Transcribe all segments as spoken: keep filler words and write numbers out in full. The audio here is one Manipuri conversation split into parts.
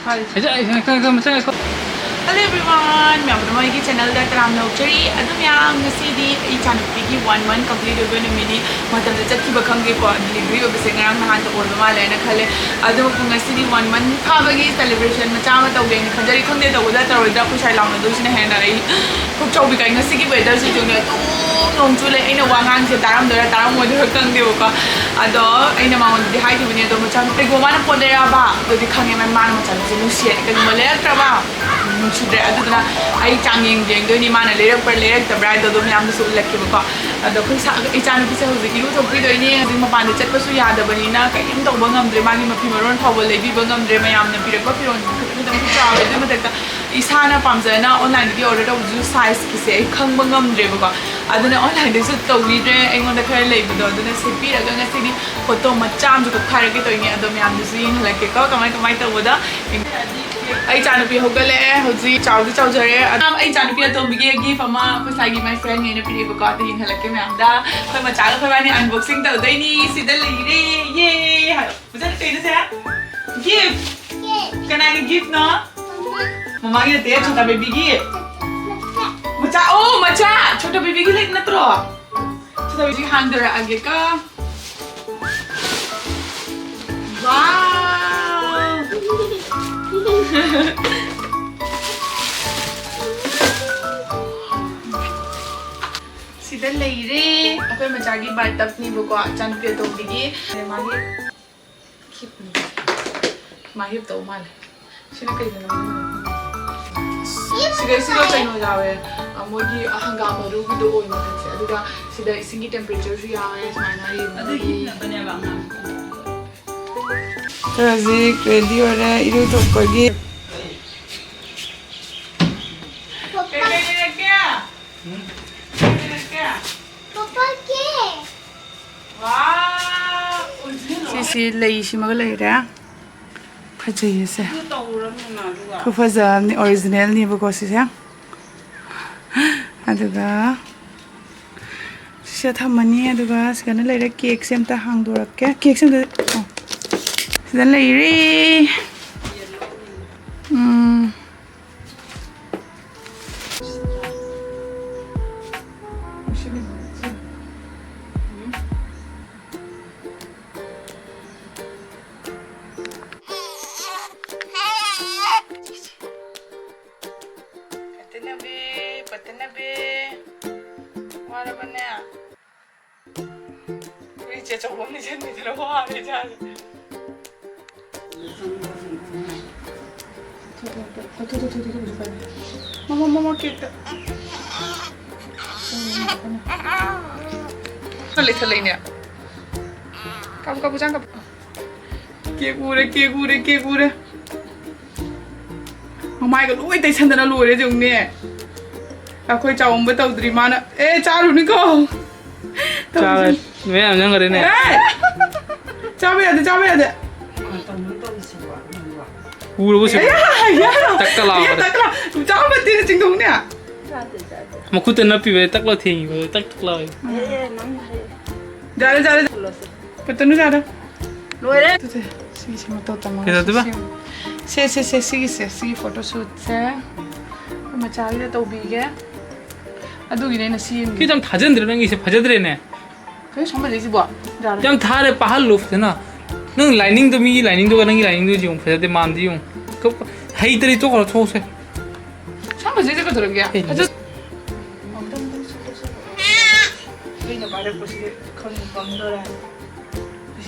Hello everyone, ꯃꯌꯥꯝ ꯄꯨꯝꯅꯃꯛ ꯑꯩꯒꯤ channelꯗ ꯇꯔꯥꯝꯅ ꯑꯣꯛꯆꯔꯤ꯫ ꯑꯗꯨ ꯃꯌꯥꯝ, ꯉꯁꯤꯗꯤ ꯑꯩ ꯏꯆꯥꯅꯨꯄꯤꯒꯤ one month complete ꯑꯣꯏꯕ ꯅꯨꯃꯤꯠꯅꯤ꯫ ꯃꯇꯝꯗ ꯆꯠꯈꯤꯕ ꯈꯪꯗꯦꯀꯣ, delivery ꯑꯣꯏꯕꯁꯦ ꯉꯔꯥꯡ ꯅꯍꯥꯟꯗ ꯑꯣꯏꯕ ꯃꯥꯜꯂꯦꯅ ꯈꯜꯂꯦ꯫ ꯑꯗꯨꯕꯨ ꯉꯁꯤꯗꯤ one month ꯐꯥꯕꯒꯤ celebration ꯃꯆꯥ ꯑꯃ ꯇꯧꯒꯦꯅ ꯈꯟꯖꯔꯤ꯫ ꯈꯪꯗꯦ ꯇꯧꯒꯗ꯭ꯔꯥ ꯇꯧꯔꯣꯏꯗ꯭ꯔꯥ, ꯑꯩꯈꯣꯏ ꯁ꯭ꯋꯥꯏ ꯂꯥꯎꯅꯗꯣꯏꯁꯤꯅ ꯍꯦꯟꯅ ꯑꯩ ꯄꯨꯛ ꯆꯥꯎꯕꯤ ꯀꯥꯏ꯫ ꯉꯁꯤꯒꯤ weatherꯁꯤꯁꯨꯅꯦ ꯑꯗꯨꯝ ꯅꯣꯡ ꯆꯨ ꯂꯩ꯫ ꯑꯩꯅ ꯋꯥ ꯉꯥꯡꯁꯦ ꯇꯥꯔꯝꯗꯣꯏꯔꯥ ꯇꯥꯔꯝꯃꯣꯏꯗꯣꯏꯔꯥ ꯈꯪꯗꯦꯕꯀꯣ꯫ ꯑꯗꯣ ꯑꯩꯅ ꯃꯉꯣꯟꯗꯗꯤ ꯍꯥꯏꯈꯤꯕꯅꯦ, ꯑꯗꯣ ꯃꯆꯥꯅꯨꯄꯤ ꯀꯩꯒꯨꯝꯕ ꯃꯥꯅ ꯄꯣꯠ ꯂꯩꯔꯛꯑꯕ ꯑꯗꯨꯗꯤ ꯈꯪꯉꯦ, ꯃꯥ-, ꯃꯥꯅ ꯃꯆꯥꯅꯨꯄꯤꯁꯦ ꯅꯨꯡꯁꯤꯌꯦ꯫ ꯀꯩꯒꯨꯝꯕ ꯂꯩꯔꯛꯇ꯭ꯔꯕ ꯅꯨꯡꯁꯤꯗ꯭ꯔꯦ꯫ ꯑꯗꯨꯗꯨꯅ ꯑꯩ ꯆꯥꯡꯌꯦꯡ ꯌꯦꯡꯗꯣꯏꯅꯤ ꯃꯥꯅ ꯂꯩꯔꯛꯄ꯭ꯔꯥ ꯂꯩꯔꯛꯇꯕ꯭ꯔꯥ ꯍꯥꯏꯗꯣ, ꯑꯗꯨꯝ ꯃꯌꯥꯝꯗꯁꯨ ꯎꯠꯂꯛꯀꯦꯕꯀꯣ꯫ ꯑꯗꯣ ꯑꯩꯈꯣꯏ ꯁꯥ-, ꯏꯆꯥꯅꯨꯄꯤꯁꯦ ꯍꯧꯖꯤꯛ ꯏꯔꯨ ꯊꯣꯛꯄꯤꯗꯣꯏꯅꯦ꯫ ꯍꯧꯖꯤꯛ ꯃꯄꯥꯟꯗ ꯆꯠꯄꯁꯨ ꯌꯥꯗꯕꯅꯤꯅ ꯀꯔꯤꯝ ꯇꯧꯕ ꯉꯝꯗ꯭ꯔꯦ꯫ ꯃꯥꯒꯤ ꯃꯐꯤ ꯃꯔꯣꯟ ꯐꯥꯎꯕ ꯂꯩꯕꯤꯕ ꯉꯝꯗ꯭ꯔꯦ꯫ ꯃꯌꯥꯝꯅ ꯄꯤꯔꯛꯄ ꯐꯤꯔꯣꯜ ꯈꯤꯇꯪ ꯈꯤꯇꯪ ꯆꯥꯎꯔꯦ꯫ ꯑꯗꯨꯏ ꯃꯊꯛꯇ ꯏꯁꯥꯅ ꯄꯥꯝꯖꯅ onlineꯗꯒꯤ order ꯇꯧꯕꯗꯨꯁꯨ sizeꯀꯤꯁꯦ ꯑꯩ ꯈꯪꯕ ꯉꯝꯗ꯭ꯔꯦꯕꯀꯣ꯫ ꯑꯗꯨꯅ onlineꯗꯁꯨ ꯇꯧꯕꯤꯗ꯭ꯔꯦ꯫ ꯑꯩꯉꯣꯟꯗ ꯈꯔ ꯂꯩꯕꯗꯣ ꯑꯗꯨꯅ ꯁꯦꯠꯄꯤꯔꯒ ꯉꯁꯤꯗꯤ photo ꯃꯆꯥ ꯑꯃꯁꯨ ꯀꯥꯞꯈꯥꯏꯔꯛꯀꯦ ꯇꯧꯔꯤꯅꯦ꯫ ꯑꯗꯣ ꯃꯌꯥꯝꯗꯨꯁꯨ ꯌꯦꯡꯍꯜꯂꯛꯀꯦꯀꯣ, ꯀꯃꯥꯏ ꯀꯃꯥꯏ ꯇꯧꯕꯗꯣ꯫ ꯑꯩ ꯏꯆꯥꯅꯨꯄꯤ ꯍꯧꯒꯠꯂꯛꯑꯦ ꯍꯧꯖꯤꯛ, ꯆꯥꯎꯗꯤ ꯆꯥꯎꯖꯔꯦ꯫ ꯑꯗꯨꯝ ꯑꯩ ꯏꯆꯥꯅꯨꯄꯤ ꯑꯇꯣꯝꯕꯤꯒꯤ gift ꯑꯃ ꯑꯩꯈꯣꯏ ꯁ꯭ꯋꯥꯏꯒꯤ my friendꯉꯩꯅ ꯄꯤꯔꯛꯑꯦꯕꯀꯣ꯫ ꯑꯗꯨ ꯌꯦꯡꯍꯜꯂꯛꯀꯦ ꯃꯌꯥꯝꯗ꯫ ꯑꯩꯈꯣꯏ ꯃꯆꯥꯒ ꯑꯩꯈꯣꯏ ꯏꯕꯥꯅꯤ unboxing ꯇꯧꯗꯣꯏꯅꯤ꯫ ꯁꯤꯗ ꯂꯩꯔꯦ꯫ ꯌꯦ! ꯍꯥꯏꯔꯣ꯫ ꯃꯆꯥ, ꯀꯩꯅꯣ ꯁꯦ? Gift! ꯀꯅꯥꯒꯤ giftꯅꯣ? ꯃꯃꯥꯒꯤ ꯅꯠꯇꯦ, ꯆꯣꯇꯥ babyꯒꯤ꯫ ꯃꯆꯥ, ꯑꯣ, ꯃꯆꯥ! ꯆꯣꯇꯥ babyꯒꯤ ꯂꯩ ꯅꯠꯇ꯭ꯔꯣ? ꯆꯣꯇꯥ babyꯒꯤ ꯍꯥꯡꯗꯣꯔꯛꯑꯒꯦꯀꯣ꯫ Wow! ꯁꯤꯗ ꯂꯩꯔꯦ ꯑꯩꯈꯣꯏ ꯃꯆꯥꯒꯤ bathtubꯅꯦꯕꯀꯣ, ꯏꯆꯥꯅꯨꯄꯤ ꯑꯇꯣꯝꯕꯤꯒꯤ꯫ ꯃꯥꯒꯤ ꯍꯤꯞꯅꯤ꯫ ꯃꯥ ꯍꯤꯞ ꯇꯧ ꯃꯥꯜꯂꯦ꯫ ꯁꯤꯅ ꯀꯩꯅꯣ? ꯁꯤꯗꯩꯁꯤꯗ ꯀꯩꯅꯣ ꯌꯥꯎꯋꯦ꯫ ꯑ, ꯃꯣꯏꯒꯤ ꯍꯪꯒꯥꯝ ꯃꯔꯨꯒꯤꯗꯣ ꯑꯣꯏ ꯃꯊꯛꯁꯦ꯫ ꯑꯗꯨꯒ ꯁꯤꯗ ꯏꯁꯤꯡꯒꯤ temperatureꯁꯨ ꯌꯥꯎꯋꯦ꯫ ꯁꯨꯃꯥꯏꯅ ꯑꯗꯨ ꯌꯦꯡꯕꯗ ꯍꯤꯞꯅꯕꯅꯦꯕ ꯑꯉꯥꯡ꯫ ꯑꯩꯈꯣꯏ ꯍꯧꯖꯤꯛ ready ꯑꯣꯏꯔꯦ ꯏꯔꯨꯊꯣꯛꯄꯒꯤ꯫ ꯀꯩ ꯀꯩ ꯂꯩꯔꯛꯀꯦ? ꯀꯩ ꯂꯩꯔꯛꯀꯦ? ꯄꯄꯥ ꯀꯦ꯫ Wow! Original ꯂꯣ? ꯁꯤꯁꯤ ꯂꯩ ꯁꯤꯃꯒ ꯂꯩꯔꯦ꯫ ꯐꯖꯩꯌꯦ ꯁꯦ꯫ ꯑꯗꯨ ꯇꯧꯔꯨꯔꯅꯨꯅ ꯑꯗꯨꯒ꯫ ꯈꯨꯐꯖ ꯑꯃꯅꯤ, originalꯅꯦꯕꯀꯣ ꯁꯤꯁꯦ꯫ ꯑꯗꯨꯒ ꯁꯤꯁꯦ ꯊꯝꯃꯅꯤ꯫ ꯑꯗꯨꯒ ꯁꯤꯗꯅ ꯂꯩꯔꯦ, cakeꯁꯦ ꯑꯝꯇ ꯍꯥꯡꯗꯣꯔꯛꯀꯦ꯫ Cakeꯁꯦ ꯑꯝꯇ, ꯑꯣ꯫ ꯁꯤꯗ ꯂꯩꯔꯦ꯫ ꯑꯆꯧꯕ ꯑꯃ ꯂꯩꯁꯟꯕꯤꯗꯅ ꯋꯥꯔꯦ ꯏꯁꯥꯁꯦ꯫ ꯃꯃꯥ, ꯃꯃꯥ, ꯀꯦꯛꯇ꯫ ꯂꯩꯊꯠꯂꯛꯏꯅꯦ꯫ ꯀꯥꯞꯄꯨ, ꯀꯥꯞꯄꯨ, ꯆꯥꯡ ꯀꯥꯞꯄꯨ꯫ ꯀꯦꯛ ꯎꯔꯦ, ꯀꯦꯛ ꯎꯔꯦ, ꯀꯦꯛ ꯎꯔꯦ꯫ ꯃꯃꯥꯏꯒ ꯂꯣꯏ ꯇꯩꯁꯟꯗꯅ ꯂꯣꯏꯔꯦ ꯌꯦꯡꯉꯨꯅꯦ꯫ ꯑꯩꯈꯣꯏ ꯆꯥꯎꯝꯕ ꯇꯧꯗ꯭ꯔꯤ ꯃꯥꯅ꯫ ꯑꯦ, ꯆꯥꯔꯨꯅꯤꯀꯣ꯫ ꯆꯥꯔꯦ꯫ ꯇꯧꯁꯤ꯫ ꯃꯌꯥꯝ ꯆꯪꯈ꯭ꯔꯦꯅꯦ꯫ ꯑꯦ! ꯆꯥꯕ ꯌꯥꯗꯦ, ꯆꯥꯕ ꯌꯥꯗꯦ꯫ ꯎꯔꯕ ꯁꯤ? ꯑꯌꯥ, ꯑꯌꯥ꯫ ꯇꯛ ꯇꯛ ꯂꯥꯎꯔꯦ꯫ ꯑꯌꯥ, ꯇꯛ ꯇꯛ ꯂꯥꯎ-, ꯆꯥꯕ ꯅꯠꯇꯦ, ꯆꯤꯡꯊꯣꯛꯅꯦ꯫ ꯃꯈꯨꯠꯇ ꯅꯞꯄꯤꯕ ꯇꯛ ꯂꯥꯎ ꯊꯦꯡꯉꯤꯕ ꯇꯛ ꯇꯛ ꯂꯥꯎꯔꯦ꯫ ꯑꯦ, ꯅꯪ ꯍꯥꯏ-, ꯌꯥꯔꯦ, ꯌꯥꯔꯦ꯫ ꯄꯠꯇꯅꯨ ꯌꯥꯔꯦ꯫ ꯂꯣꯏꯔꯦ꯫ ꯁꯦ, ꯁꯦ, ꯁꯤꯒꯤꯁꯦ ꯃꯇꯧ ꯇꯝꯃꯒ ꯀꯩꯗꯧꯗꯣꯏꯕ? ꯁꯦꯝ-, ꯁꯦ, ꯁꯦ, ꯁꯦ, ꯁꯤꯒꯤꯁꯦ, ꯁꯤꯒꯤ photo shootꯁꯦ ꯑꯩꯈꯣꯏ ꯃꯆꯥꯒꯤꯗ ꯇꯧꯕꯤꯒꯦ꯫ ꯑꯗꯨꯒꯤꯅꯦ ꯑꯩꯅ ꯁꯦꯝꯃꯤꯁꯦ꯫ ꯈꯤꯇꯪ ꯊꯥꯖꯤꯟꯗ꯭ꯔꯦ ꯅꯪꯒꯤꯁꯦ, ꯐꯖꯗ꯭ꯔꯦꯅꯦ꯫ ꯀꯩꯅꯣ ꯁꯣꯝꯗ ꯂꯩꯁꯤꯕꯣ? ꯌꯥꯔꯦ꯫ ꯌꯥꯝ ꯊꯥꯔꯦ, ꯄꯥꯍꯜꯂꯨ ꯐꯖꯅ꯫ ꯅꯪ ꯂꯥꯏꯅꯤꯡꯗꯣ, ꯃꯤꯒꯤ ꯂꯥꯏꯅꯤꯡꯗꯨꯒ ꯅꯪꯒꯤ ꯂꯥꯏꯅꯤꯡꯗꯨ ꯌꯦꯡꯉꯨ, ꯐꯖꯗꯦ, ꯃꯥꯟꯗꯦ ꯌꯦꯡꯉꯨ꯫ ꯀꯞ-, ꯍꯩꯇ꯭ꯔꯗꯤ ꯇꯣꯛꯈ꯭ꯔꯣ, ꯊꯣꯛꯎꯁꯦ꯫ ꯁꯝ ꯐꯖꯩꯁꯦ ꯀꯩꯗꯧꯔꯒꯦ? ꯑꯦ, ꯐꯖ-, ꯑꯩꯅ ꯄꯥꯏꯔꯛꯄꯁꯤꯗꯤ ꯈꯪꯉꯤ ꯄꯪꯗꯣꯔꯦ꯫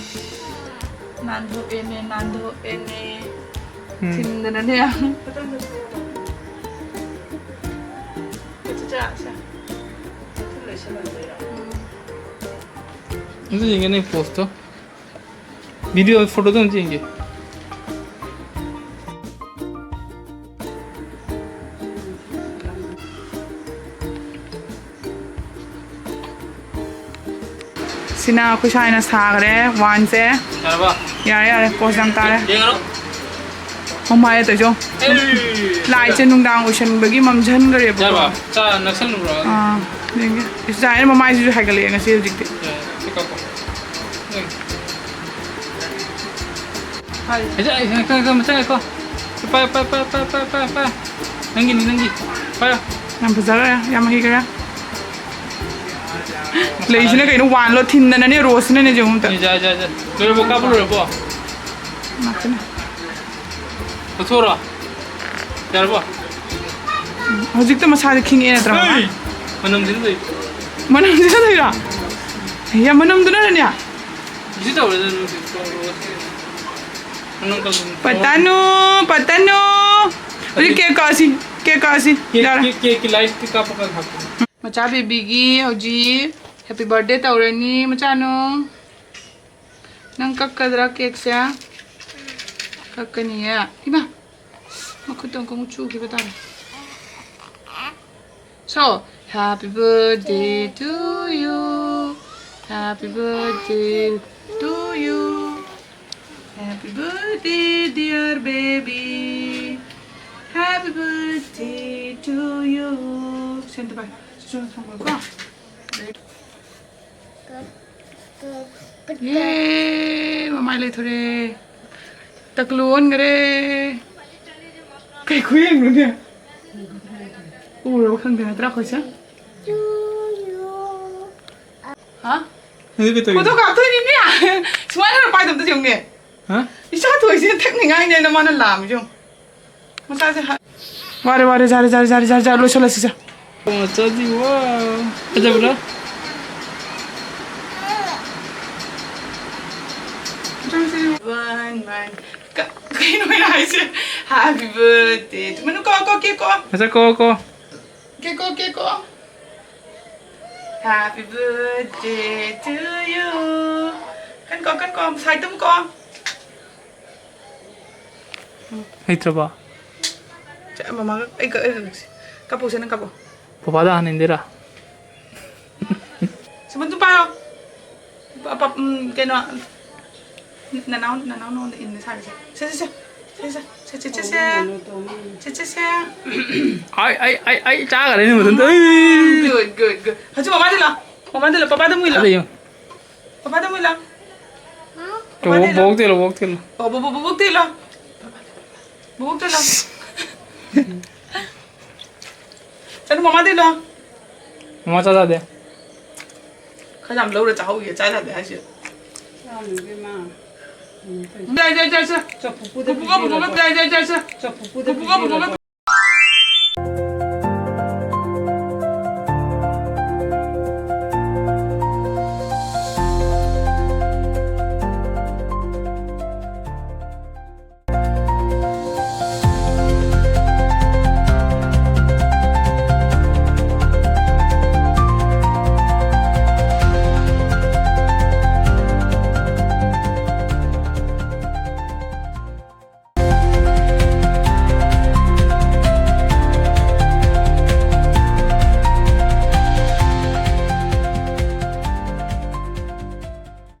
ꯅꯥꯟꯊꯣꯛꯑꯦꯅꯦ, ꯅꯥꯟꯊꯣꯛꯑꯦꯅꯦ꯫ ꯎꯝ꯫ ꯊꯤꯟꯗꯅꯅꯦ꯫ ꯆꯥ, ꯆꯥ꯫ ꯎꯝ꯫ ꯑꯗꯨ ꯌꯦꯡꯒꯦ ꯅꯪ post ꯇꯣ꯫ Video photo ꯗꯣ ꯑꯝꯇ ꯌꯦꯡꯒꯦ꯫ ꯁꯤꯅ ꯑꯩꯈꯣꯏ ꯁꯥꯏꯅ ꯁꯥꯈ꯭ꯔꯦ ꯋꯥꯟꯁꯦ꯫ ꯌꯥꯔꯕ? ꯌꯥꯔꯦ, ꯌꯥꯔꯦ, pose ꯌꯥꯝ ꯇꯥꯔꯦ꯫ ꯌꯦꯡꯉꯔꯣ? ꯃꯃꯥꯏ ꯑꯇꯩꯁꯨ꯫ ꯑꯩ! ꯂꯥꯏꯠꯁꯦ ꯅꯨꯡꯗꯥꯡ ꯑꯣꯏꯁꯟꯕꯒꯤ ꯃꯝꯁꯤꯟꯈ꯭ꯔꯦꯕꯀꯣ꯫ ꯌꯥꯔꯕ? ꯆꯥ ꯅꯛꯁꯜꯂꯨꯕ꯭ꯔꯣ? ꯑꯥ, ꯌꯦꯡꯒꯦ꯫ ꯏꯁ, ꯆꯥꯏ, ꯃꯃꯥꯏꯁꯤꯁꯨ ꯍꯥꯏꯒꯠꯂꯛꯑꯦ ꯉꯁꯤ ꯍꯧꯖꯤꯛꯇꯤ꯫ ꯌꯥꯔꯦ, ꯁꯤ ꯀꯛꯄ꯫ ꯍꯥꯏ꯫ ꯑꯩꯁꯦ, ꯑꯩꯁꯦ, ꯉꯥꯏꯈꯣ, ꯉꯥꯏꯈꯣ, ꯃꯆꯥ ꯉꯥꯏꯈꯣ꯫ ꯄꯥꯏ, ꯄꯥꯏ, ꯄꯥꯏ꯫ ꯅꯪꯒꯤꯅꯤ, ꯅꯪꯒꯤ꯫ ꯄꯥꯏꯌꯣ꯫ ꯌꯥꯝ ꯐꯖꯈ꯭ꯔꯦ, ꯌꯥꯝ ꯍꯩꯈ꯭ꯔꯦ꯫ ꯂꯩꯁꯤꯅ ꯀꯩꯅꯣ ꯋꯥꯟꯂꯣ? ꯊꯤꯟꯗꯅꯅꯦ, ꯔꯣꯁꯁꯤꯅꯅꯦ, ꯌꯦꯡꯉꯨ ꯑꯝꯇ꯫ ꯌꯥꯏ, ꯌꯥꯏ, ꯌꯥꯏ꯫ ꯂꯣꯏꯔꯕꯣ? ꯀꯥꯞꯄ ꯂꯣꯏꯔꯕꯣ? ꯉꯥꯛꯇꯅꯦ꯫ ꯂꯧꯊꯣꯛꯑꯣꯔꯣ? ꯌꯥꯔꯕꯣ? ꯍꯧꯖꯤꯛꯇ ꯃꯁꯥꯗ ꯈꯤꯡꯉꯛꯑꯦ ꯅꯠꯇ꯭ꯔꯥ, ꯃꯃꯥ? ꯍꯩ! ꯃꯅꯝꯁꯤꯅ ꯂꯩ꯫ ꯃꯅꯝꯁꯤꯅ ꯂꯩꯔꯣ? ꯌꯥ, ꯃꯅꯝꯗꯨꯅꯅꯦ꯫ ꯁꯤ ꯇꯧꯔꯦꯗ, ꯅꯪ ꯁꯤ ꯇꯧꯔꯣ꯫ ꯅꯪ ꯀꯛꯄ꯫ ꯄꯇꯥꯅꯨ, ꯄꯇꯥꯅꯨ꯫ ꯍꯧꯖꯤꯛ ꯀꯦꯛ ꯀꯛꯑꯁꯤ, ꯀꯦꯛ ꯀꯛꯑꯁꯤ꯫ ꯀꯦꯛ, ꯌꯥꯔꯦ꯫ ꯀꯦꯛ, ꯀꯦꯛꯀꯤ ꯂꯥꯏꯠꯇꯤ ꯀꯥꯞꯄꯒ ꯍꯥꯞꯄꯣ꯫ ꯃꯆꯥ ꯕꯦꯕꯤꯒꯤ ꯍꯧꯖꯤꯛ happy birthday ꯇꯧꯔꯅꯤ, ꯃꯆꯥꯅꯨ꯫ ꯅꯪ ꯀꯛꯀꯗ꯭ꯔꯥ ꯀꯦꯛꯁꯦ? ꯀꯛꯀꯅꯤꯌꯦ꯫ ꯏꯃꯥ, ꯃꯈꯨꯠꯇꯣ ꯑꯃꯨꯛ ꯆꯨꯈꯤꯕ ꯇꯥꯔꯦ꯫ So, happy birthday to you. Happy birthday to you. Happy birthday, dear baby. Happy birthday to you. Sent ꯄꯥꯏ꯫ ꯆꯨ ꯊꯝꯈ꯭ꯔꯣꯀꯣ꯫ ꯌꯦ, ꯃꯃꯥꯏ ꯂꯩꯊꯣꯔꯦ꯫ ꯇꯀꯂꯨ ꯑꯣꯟꯈꯔꯦ꯫ ꯀꯩ ꯈꯨꯌꯦꯡꯅꯣꯅꯦ? ꯎꯔꯕ ꯈꯪꯗꯦ ꯅꯠꯇ꯭ꯔꯥ ꯑꯩꯈꯣꯏꯁꯦ? ꯍꯥ? ꯅꯪꯗꯤ ꯀꯩ ꯇꯧꯔꯤꯅꯣ? ꯐꯣꯇꯣ ꯀꯥꯞꯇꯣꯏꯅꯤꯅꯦ꯫ ꯁꯨꯃꯥꯏꯅ ꯈꯔ ꯄꯥꯏꯗꯕꯗ ꯌꯦꯡꯉꯨꯅꯦ꯫ ꯍꯥ? ꯏꯆꯥ ꯊꯣꯏꯁꯤꯅ ꯊꯛꯅꯤꯡꯉꯥꯏꯅꯦꯅ ꯃꯥꯅ ꯂꯥꯝꯃꯤꯁꯦ ꯌꯦꯡꯉꯨ꯫ ꯃꯆꯥꯁꯦ ꯍꯥ-, ꯋꯥꯔꯦ, ꯋꯥꯔꯦ, ꯖꯥꯔꯦ, ꯖꯥꯔꯦ, ꯖꯥꯔꯦ, ꯖꯥꯔꯦ, ꯖꯥꯔꯦ, ꯂꯣꯏꯁꯜꯂꯁꯤꯁꯦ꯫ ꯃꯆꯥꯗꯤ, ꯋꯥꯎ꯫ ꯐꯖꯕ꯭ꯔꯣ? ꯃꯆꯥꯁꯦ, ꯋꯥꯟ, ꯋꯥꯟ꯫ ꯀ-, ꯀꯩꯅꯣ ꯑꯩꯅ ꯍꯥꯏꯁꯦ? Happy birthday to, ꯃꯅꯨ ꯀꯣ, ꯀꯣ, ꯀꯦ ꯀꯣ꯫ ꯃꯆꯥ ꯀꯣ, ꯀꯣ꯫ ꯀꯦ ꯀꯣ, ꯀꯦ ꯀꯣ꯫ Happy birthday to you. ꯀꯟ ꯀꯣ, ꯀꯟ ꯀꯣ, ꯁꯥꯏ ꯇꯨꯝ ꯀꯣ꯫ ꯍꯩꯇ꯭ꯔꯕꯣ? ꯆꯦ, ꯃꯃꯥꯒ ꯑꯩꯒ, ꯑꯩꯒ ꯀꯛꯁꯤ꯫ ꯀꯥꯞꯄꯣꯛꯁꯦ, ꯅꯪ ꯀꯥꯞꯄꯣ꯫ ꯄꯄꯥꯗ ꯍꯥꯟꯅ ꯏꯟꯗꯣꯏꯔꯥ? ꯁꯨꯃꯟ ꯑꯗꯨꯝ ꯄꯥꯏꯌꯣ꯫ ꯄ-, ꯄ-, ꯎꯝ, ꯀꯩꯅꯣ, ꯅꯅꯥꯎ, ꯅꯅꯥꯎ ꯅꯉꯣꯟꯗ ꯏꯟꯕ ꯁꯥꯔꯁꯦ꯫ ꯁꯦ, ꯁꯦ, ꯁꯦ꯫ ꯁꯦ, ꯁꯦ, ꯁꯦ꯫ ꯁꯦ, ꯁꯦ, ꯁꯦ, ꯁꯦ꯫ ꯁꯦ, ꯁꯦ, ꯁꯦ꯫ ꯑꯩ, ꯑꯩ, ꯑꯩ, ꯑꯩ ꯆꯥꯈ꯭ꯔꯦꯅꯦ ꯃꯊꯟꯇ꯫ ꯑꯩ꯫ Good, good, good. ꯍꯧꯖꯤꯛ ꯃꯃꯥꯗꯤ ꯂꯥꯛ꯫ ꯃꯃꯥꯗꯤ ꯂꯥꯛ꯫ ꯄꯄꯥꯗ ꯑꯃꯨꯛ ꯏꯜꯂꯣ꯫ ꯑꯗ ꯌꯦꯡꯉꯣ꯫ ꯄꯄꯥꯗ ꯑꯃꯨꯛ ꯏꯜꯂꯣ꯫ ꯄꯄꯥꯗ ꯏꯜꯂꯣ꯫ ꯕꯣꯛꯇ ꯏꯜꯂꯣ, ꯕꯣꯛꯇ ꯏꯜꯂꯣ꯫ ꯑꯣ, ꯕꯣ-, ꯕꯣ-, ꯕꯣ-, ꯕꯣꯛꯇ ꯏꯜꯂꯣ꯫ ꯕꯣꯛꯇ ꯏꯜꯂꯣ꯫ ꯆꯠꯂꯨ, ꯃꯃꯥꯗ ꯏꯜꯂꯣ꯫ ꯃꯃꯥ ꯆꯥ ꯆꯥꯗꯦ꯫ ꯈꯔ ꯌꯥꯝ ꯂꯧꯔ ꯆꯥꯍꯧꯒꯦ, ꯆꯥ ꯆꯥꯗꯦ ꯍꯥꯏꯁꯦ꯫ ꯆꯥꯅꯤ, ꯏꯕꯦꯝꯃ꯫ ꯎꯝ, ꯌꯥꯏ, ꯌꯥꯏ, ꯌꯥꯏ, ꯁꯦ꯫ ꯆꯐꯨ ꯄꯨꯗ ꯄꯨꯄꯨꯒ ꯄꯤꯖꯔꯣ꯫ ꯄꯨꯄꯨꯒ, ꯌꯥꯏ, ꯌꯥꯏ, ꯌꯥꯏ, ꯁꯦ꯫ ꯆꯐꯨ ꯄꯨꯗ ꯄꯨꯄꯨꯒ ꯄꯨꯄꯨꯒ ꯄꯤꯖꯔꯣ꯫